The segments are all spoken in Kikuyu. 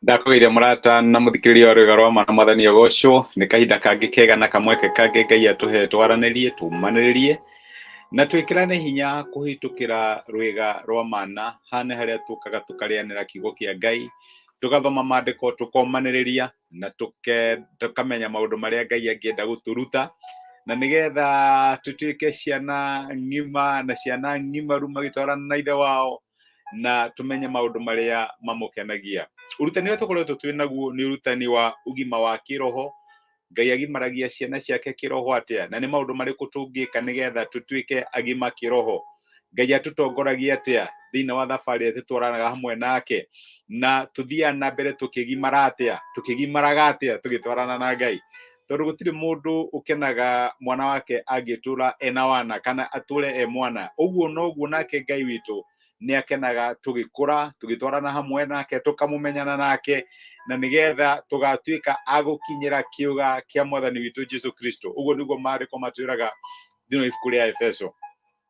Ndakũgeithia mũrata na mũthikĩrĩria wa rwĩga rwa ma na mwathani agocwo. Nĩ kahinda kangĩ kega na kamweke kangĩ Ngai atũhe twaranĩrie, tũmanĩrĩrie na twĩkĩrane hinya kũhĩtũkĩra rwĩga rwa mana. Haha nĩ harĩa tũkaga tũkarĩanĩra kiugo kĩa Ngai, tũgathoma maandĩko, tũkomanĩrĩria na tũkamenya maũndũ marĩa Ngai angĩenda gũtũruta, na nĩgetha tũtuĩke ciana ng'ima na ciana ng'imaru magĩtwarana na ithe wao, na tumenye maũndũ marĩa mamũkenagia. Ũrutani ũrĩa tũkoretwo twĩ naguo nĩ ũrutani wa ũgima wa kĩroho. Ngai agimaragia ciana ciake kĩroho atĩa, na nĩ maũndũ marĩkũ tũngĩka nĩgetha tũtuĩke agima kĩroho? Ngai atũtongoragia atĩa thĩinĩ wa thabarĩ ĩrĩa tũtwaranaga hamwe nake, na tũthiaga na mbere tũkĩgimara atĩa, tũkĩgimaraga atĩa tũgĩtwarana na Ngai? Tondũ gũtirĩ mũndũ ũkenaga mwana wake angĩtũra ena wana kana atũre e mwana. Ũguo noguo nake Ngai witũ nĩ akenaga tũgĩkũra, tũgĩtwarana hamwe nake, tũkamũmenyana nake, na nĩgetha tũgatuĩka a gũkinyĩra kĩũga kĩa mwathani witũ Jesu Kristo. Ũguo nĩguo maandĩko matwĩraga thĩinĩ wa ibuku rĩa Efeso,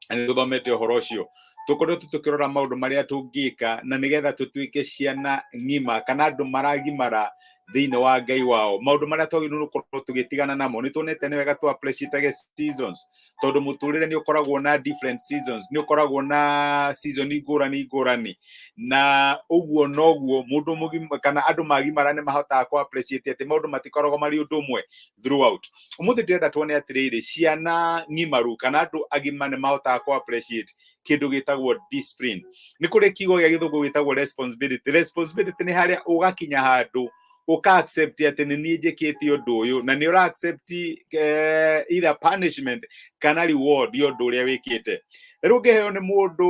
na nĩ tũthomete ũhoro ũcio. Tũkoretwo tũkĩrora maũndũ marĩa tũngĩka na nĩgetha tũtuĩke ciana ng'ima kana andũ maragimara thĩinĩ wa Ngai wao, maũndũ marĩa twagĩrĩirwo gũkorwo tũgĩtigana namo. Nĩ tuonete nĩ wega tũ appreciate seasons, tondũ mũtũrĩre nĩ ũkoragwo na different seasons, nĩ ũkoragwo na season ngũrani ngũrani, na ũguo noguo mũndũ mũgima kana andũ magimara nĩ mahotaga kũ appreciate atĩ maũndũ matikoragwo marĩ ũndũ ũmwe throughout. Ũmũthĩ ndĩrenda tuone atĩrĩrĩ, ciana ng'imaru kana andũ agima nĩ mahotaga kũ appreciate kĩndũ gĩtagwo discipline. Nĩ kũrĩ kiugo gĩa gĩthũngũ gĩtagwo responsibility. Responsibility nĩ harĩa ũgakinya handũ ũka accept atĩ nĩ niĩ njĩkĩte ũndũ ũyũ, na nĩ ũra accept either punishment kana reward ya ũndũ ũrĩa wĩkĩte. Rĩu ũngĩheo nĩ mũndũ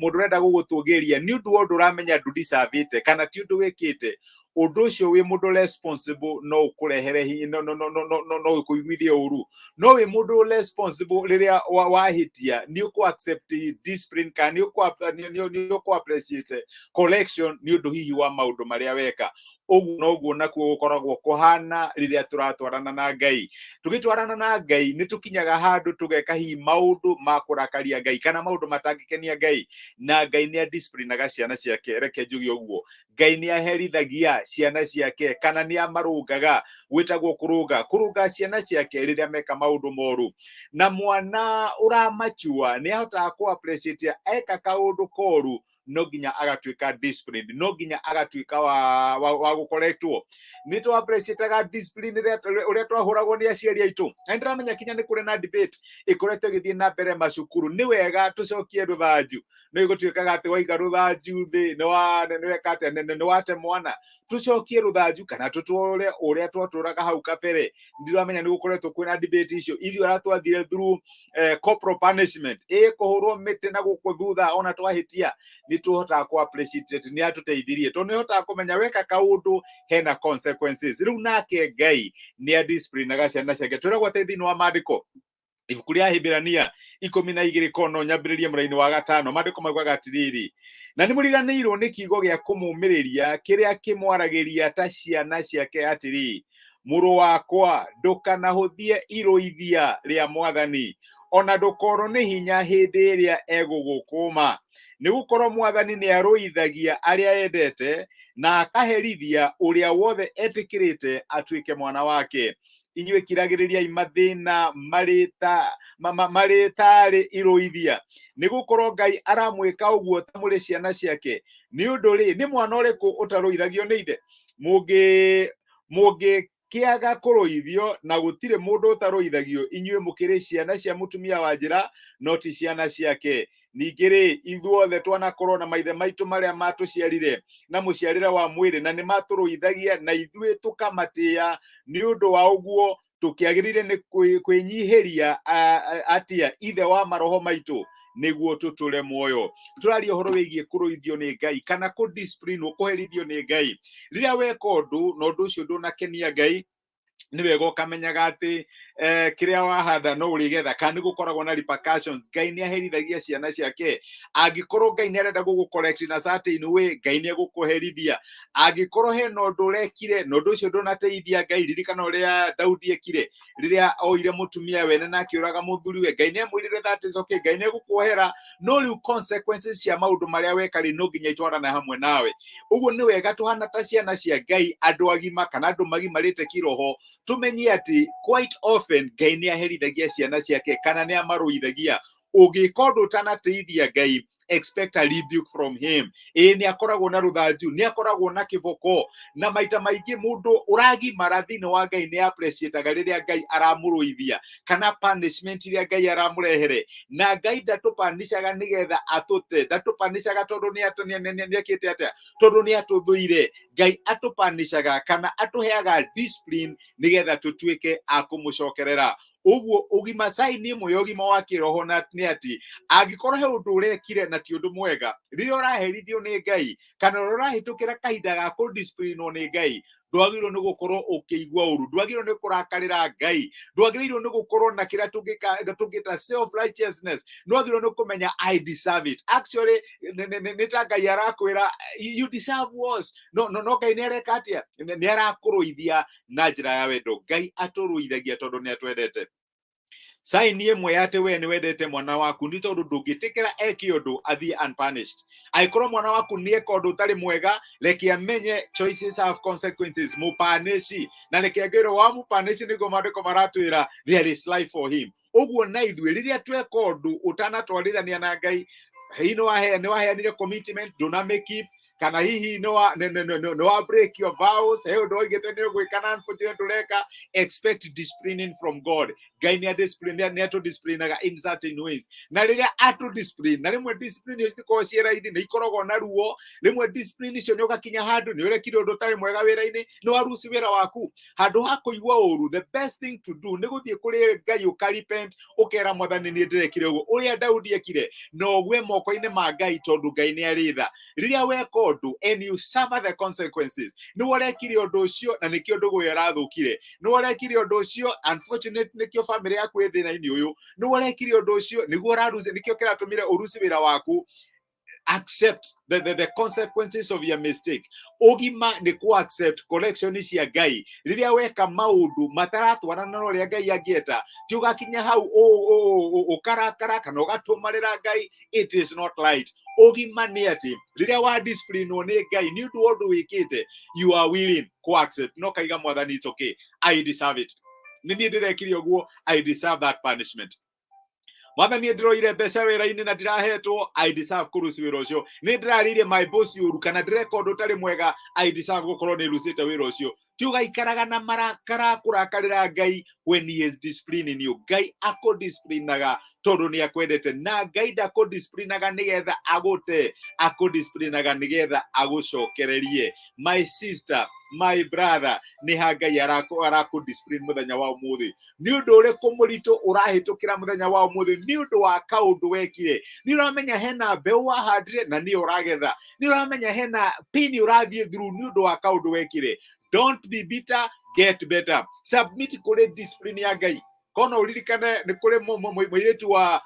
mũndũ ũrenda gũgũtũgĩria nĩ ũndũ wa ũndũ ũramenya ndũdeservĩte kana ti ũndũ wĩkĩte, ũndũ ũcio wĩ mũndũ responsible no ũkũrehere hinya, no ũkũiguithie ũru. No wĩ mũndũ responsible, rĩrĩa wahĩtia nĩ ũkũ accept discipline kana nĩ ũkũ appreciate correction nĩ ũndũ hihi wa maũndũ marĩa weka. Ũguo noguo nakuo gũkoragwo kũhana rĩrĩa tũratwarana na Ngai. Tũgĩtwarana na Ngai nĩ tũkinyaga handũ tũgeka hihi maũndũ ma kũrakaria Ngai kana maũndũ matangĩkenia Ngai, na Ngai nĩ adisciplinaga ciana ciake. Reke njuge ũguo, Ngai nĩ aherithagia ciana ciake kana nĩ amarũngaga, gwĩtagwo kũrũnga, kũrũnga ciana ciake rĩrĩa meka maũndũ moru. Na mwana ũramachua nĩ ahotaga kũ appreciate eka kaũndũ koru, no nginya agatuĩka disciplined, no nginya agatuĩka wa gũkoretwo. Nĩ tũ appreciateaga discipline ũrĩa twahũragwo nĩ aciari aitũ, na nĩ ndĩramenya kinya nĩ kũrĩ na debate ĩkoretwo ĩgĩthiĩ na mbere macukuru, nĩ wega tũcokie rũthanju. Nĩ gũtuĩkaga atĩ waiga rũthanju thĩ nĩ wa nĩ weka atĩa, nĩ wate mwana. Tũcokie rũthanju kana tũtũre ũrĩa twatũraga hau kabere? Ndiramenya nĩ gũkoretwo kwĩna debate icio. Ithuĩ arĩa twathire through corporal punishment, ĩ kũhũrwo mĩtĩ na gũkũ thutha ona twahĩtia, nĩ tũhotaga kũ appreciate atĩ nĩ atũteithirie, tondũ nĩ hotaga kũmenya weka kaũndũ hena consequences. Rĩu nake Ngai nĩ adisciplinaga ciana ciake. Twĩragwo atĩ thĩinĩ wa maandĩko, ibuku rĩa Hibirania 12, kono nyambĩrĩrie mũraini wa gatano, maandĩko maugaga atĩrĩrĩ: "Na nĩ mũriganĩirwo nĩ kiugo gĩa kũmũmĩrĩria kĩrĩa kĩmwaragĩria ta ciana ciake atĩrĩ, 'Mũrũ wakwa, ndũkanahũthie irũithia rĩa Mwathani, ona ndũkorwo nĩ hinya hĩndĩ ĩrĩa egũgũkũma. Nĩ gũkorwo Mwathani nĩ arũithagia arĩa endete, na akaherithia ũrĩa wothe etĩkĩrĩte atuĩke mwana wake.' Inyuĩ kiragĩrĩriai mathĩna marĩ ta marĩ tarĩ irũithia, nĩ gũkorwo Ngai aramwĩka ũguo ta mũrĩ ciana ciake. Nĩ ũndũ rĩ, nĩ mwana ũrĩkũ ũtarũithagio nĩ ithe? Mũngĩkĩaga kũrũithio, na gũtirĩ mũndũ ũtarũithagio, inyuĩ mũkĩrĩ ciana cia mũtumia wa njĩra, no ti ciana ciake. Ningĩ rĩ, ithuothe twanakorwo na maithe maitũ marĩa matũciarire na mũciarĩre wa mwĩrĩ, na nĩ matũrũithagia na ithuĩ tũkamatĩĩa. Nĩ ũndũ wa ũguo tũkĩagĩrĩire nĩ kwĩnyihĩria atĩa ithe wa maroho maitũ nĩguo tũtũre muoyo." Tũraria ũhoro wĩgiĩ kũrũithio nĩ Ngai kana kũ discipline, kũherithio nĩ Ngai rĩrĩa weka ũndũ na ũndũ ũcio ndũnakenia Ngai. Nĩ wega ũkamenyaga atĩ kĩrĩa wahanda no ũrĩgetha, kana nĩ gũkoragwo na repercussions. Ngai nĩ aherithagia ciana ciake. Angĩkorwo Ngai nĩ arenda gũgũ correct in a certain way, Ngai nĩ egũkũherithia. Angĩkorwo hena ũndũ ũrekire na ũndũ ũcio ndũnateithia Ngai, ririkana ũrĩa Daudi ekire rĩrĩa oire mũtumia wene na akĩũraga mũthuriwe. Ngai nĩ amwĩrire that is okay, Ngai nĩ egũkuohera, no rĩu consequences cia maũndũ marĩa weka rĩ, no nginya itwarane hamwe nawe. Ũguo nĩ wega tũhana ta ciana cia Ngai, andũ agima kana andũ magimarĩte kiroho, tũmenye atĩ quite often Ngai nĩ aherithagia ciana ciake kana nĩ amarũithagia. Ũngĩka ũndũ ũtanateithia Ngai, expect a rebuke from him. Ĩĩ, nĩ akoragwo na rũthanju, nĩ akoragwo na kĩboko, na maita maingĩ mũndũ ũragimara thĩinĩ wa Ngai nĩ appreciataga rĩrĩa Ngai aramũrũithia kana punishment iria Ngai aramũrehere. Na Ngai ndatũpanishaga nĩgetha atũte, ndatũpanishaga tondũ nĩ ekĩte atĩa, tondũ nĩ atũthũire. Ngai atũpanishaga kana atũheaga discipline nĩgetha tũtuĩke a kũmũcokerera. Ũguo ũgima, sign ĩmwe ya ũgima wa kĩroho na nĩ atĩ angĩkorwo he ũndũ ũrekire na ti ũndũ mwega, rĩrĩa ũraherithio nĩ Ngai kana ũrĩa ũrahĩtũkĩra kahinda ga kũdisciplinwo nĩ Ngai, ndwagĩrĩirwo nĩ gũkorwo ũkĩigua ũru, ndwagĩrĩirwo nĩ kũrakarĩra Ngai, ndwagĩrĩirwo nĩ gũkorwo na kĩrĩa tũngĩta self righteousness. Ndwagĩrĩirwo nĩ kũmenya "I deserve it". Actually, nĩ ta Ngai arakwĩra, "You deserve worse." No, no, no, Ngai nĩ areka atĩa? Nĩ arakũrũithia na njĩra ya wendo. Ngai atũrũithagia tondũ nĩ atwendete. Sign ĩmwe ya atĩ we nĩ wendete mwana waku nĩ tondũ ndũngĩtĩkĩra eke ũndũ athiĩ unpunished. Angĩkorwo mwana waku nĩ eka ũndũ ũtarĩ mwega, reke amenye choices have consequences. Mũpanishi na reke angĩrwo wa mũpanishi, nĩguo maandĩko maratwĩra there is life for him. Ũguo na ithuĩ rĩrĩa tweka ũndũ ũtanatwarithania na Ngai, hihi nĩ waheanire commitment ndũna make it, kana hihi nĩ wa break your vows, he ũndũ waigĩte nĩ ũgwĩka na unfortunately ndũreka, expect disciplining from God. Ngai nĩ adiscipline, nĩ atũdisciplinaga in certain ways. Na rĩrĩa atũdiscipline, na rĩmwe discipline icio citikoragwo ciĩ raithi, nĩ ikoragwo na ruo. Rĩmwe discipline icio nĩ ũgakinya handũ nĩ ũrekire ũndũ ũtarĩ mwega wĩra-inĩ, nĩ waruci wĩra waku. Handũ ha kũigua ũru, the best thing to do nĩ gũthiĩ kũrĩ Ngai, ũkarepent, ũkera Mwathani, "Nĩ ndĩrekire ũguo," ũrĩa Daudi ekire, na ũgwe moko-inĩ ma Ngai, tondũ Ngai nĩ arĩ tha. Rĩrĩa weka ũndũ and you suffer the consequences, nĩ ũrekire ũndũ ũcio na nĩkĩo ndũgũ ĩyo ĩrathũkire, nĩ ũrekire ũndũ ũcio, unfortunately nĩkĩo family yaku ĩ thĩna-inĩ ũyũ, nĩ ũrekire ũndũ ũcio nĩguo ũraruci, nĩkĩo kĩratũmire ũruci wĩra waku, accept the consequences of your mistake. Ũgima nĩ ku accept correction cia Ngai rĩrĩa weka maũndũ mataratwarana na ũrĩa Ngai angĩenda. Ti ũgakinya hau ũkarakara kana ũgatũmarĩra Ngai. It is not right. Ũgima nĩ atĩ rĩrĩa wa disciplinwo nĩ Ngai nĩ ũndũ wa ũndũ wĩkĩte, you are willing ku accept no kaiga, "Mwathani, it's okay, I deserve it. Nĩ niĩ ndĩrekire ũguo, I deserve that punishment. Mwathani, ndĩroire mbeca wĩra-inĩ na ndirahetwo, I deserve kũruci wĩra ũcio. Nĩ ndĩrarĩire my boss ũru kana ndĩreka ũndũ ũtarĩ mwega, I deserve gũkorwo nĩ rucĩte wĩra ũcio." Ti ũgaikaraga na marakara kũrakarĩra Ngai when he is disciplining you. Ngai akũdisciplinaga tondũ nĩ akwendete, na Ngai ndakũdisciplinaga nĩgetha agũte, akũdisciplinaga nĩgetha agũcokererie. My sister, my brother, nĩ ha Ngai arakũdiscipline mũthenya wa ũmũthĩ? Nĩ ũndũ ũrĩkũ mũritũ ũrahĩtũkĩra mũthenya wa ũmũthĩ nĩ ũndũ wa kaũndũ wekire? Nĩ ũramenya hena mbeũ wahandire na nĩ ũragetha? Nĩ ũramenya hena pain ũrathiĩ through nĩ ũndũ wa kaũndũ wekire? Don't be bitter, get better. Submit kũrĩ discipline ya Ngai. Kona ũririkane nĩ kũrĩ mũirĩtu wa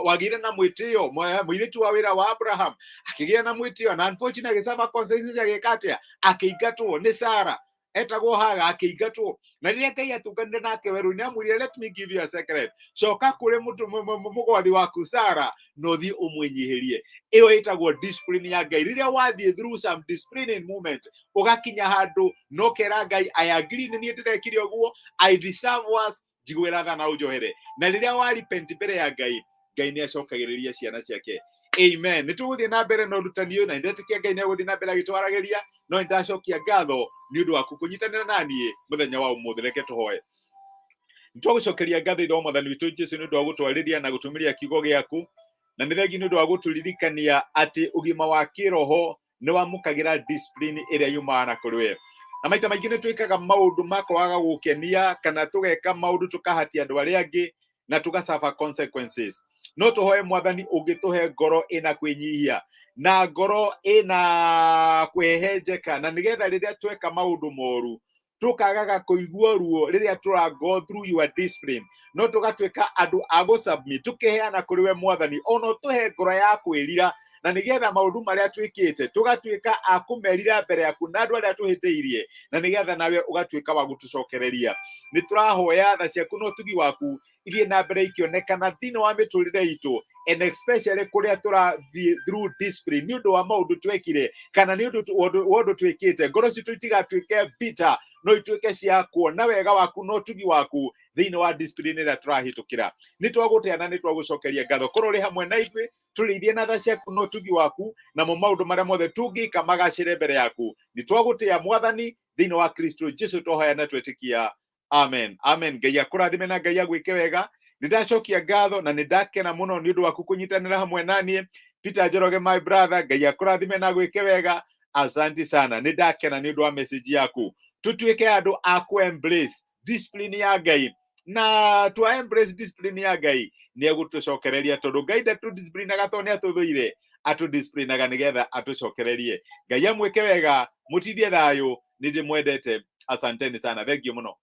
wagĩire na mwĩtĩo, mũirĩtu wa wĩra wa Abraham akĩgĩa na mwĩtĩo na unfortunately agĩsuffer consequences. Agĩka atĩa? Akĩingatwo nĩ Sara. Etagwo Haga, akĩingatwo. Na rĩrĩa Ngai atũnganire nake werũ-inĩ, amwĩrire, "Let me give you a secret. Coka kũrĩ mũgwathi waku Sara na ũthiĩ ũmwĩnyihĩrie." Ĩyo ĩtagwo discipline ya Ngai. Rĩrĩa wathiĩ through some disciplining moment, ũgakinya handũ no kera Ngai, "I agree, nĩ niĩ ndĩrekire ũguo, I deserve worse, njiguĩra tha na ũnjohere." Na rĩrĩa wa repent mbere ya Ngai, Ngai nĩ acokagĩrĩria ciana ciake. Amen. Nĩ tũgũthiĩ na mbere na ũrutani ũyũ na ndetĩkia Ngai nĩ egũthiĩ na mbere agĩtwaragĩria, no nĩ ndacokia ngatho nĩ ũndũ waku kũnyitanĩra na niĩ mũthenya wa ũmũthĩ. Reke tũhoe. Nĩtwagũcokeria ngatho, Ithe wa Mwathani witũ Jesu, nĩ ũndũ wa gũtwarĩria na gũtũmĩria kiugo gĩaku, na nĩ thengi nĩ ũndũ wa gũtũririkania atĩ ũgima wa kĩroho nĩ wamũkagĩra discipline ĩrĩa yumaga na kũrĩ we. Na maita maingĩ nĩ twĩkaga maũndũ ma kwaga gũkenia kana tũgeka maũndũ tũkahatia andũ arĩa angĩ na tũgasuffer consequences. No tũhoe, Mwathani, ũngĩtũhe ngoro ĩna kwĩnyihia na ngoro ĩna kwĩhehenjeka, na nĩgetha rĩrĩa tweka maũndũ moru. Tũkagaga kũigua ruo rĩrĩa tũra go through your discipline, no tũgatuĩka andũ a gũsubmit, tũkeheana kũrĩ we Mwathani, ona ũtũhe ngoro ya kwĩrira, na nĩgetha maũndũ marĩa twĩkĩte tũgatuĩka a kũmerira mbere yaku na andũ arĩa tũhĩtĩirie, na nĩgetha nawe ũgatuĩka wa gũtũcokereria. Nĩ tũrahoya tha ciaku na ũtugi waku ithiĩ na mbere ikĩonekana thĩinĩ wa mĩtũrĩre itũ, and especially kũrĩa tũrathiĩ through discipline nĩ ũndũ wa maũndũ twekire kana nĩ ũndũ wa ũndũ twĩkĩte. Ngoro citũ itigatuĩke bitter, no ituĩke cia kuona wega waku na ũtugi waku thĩinĩ wa discipline ĩrĩa tũrahĩtũkĩra. Nĩ twagũtĩa na nĩ twagũcokeria ngatho. Korwo ũrĩ hamwe na ithuĩ, tũrĩithie na tha ciaku na ũtugi waku, namo maũndũ marĩa mothe tũngĩka magacĩre mbere yaku. Nĩ twagũtĩa, Mwathani, thĩinĩ wa Kristo Jesu twahoya na twetĩkia, amen, amen. Ngai akũrathime na Ngai agwĩke wega. Nĩ ndacokia ngatho na nĩ ndakena mũno nĩ ũndũ waku kũnyitanĩra hamwe na niĩ. Peter Njoroge, my brother, Ngai akũrathime na agwĩke wega. Asante sana, nĩ ndakena nĩ ũndũ wa message yaku. Tũtuĩke andũ a kũ embrace discipline ya Ngai, na twa embrace discipline ya Ngai, nĩ egũtũcokereria, tondũ Ngai ndatũdisciplinaga tondũ nĩ atũthũire, atũdisciplinaga nĩgetha atũcokererie. Ngai amwĩke wega, mũtindie thayũ, nĩ ndĩmwendete. Asanteni sana, thank you mũno.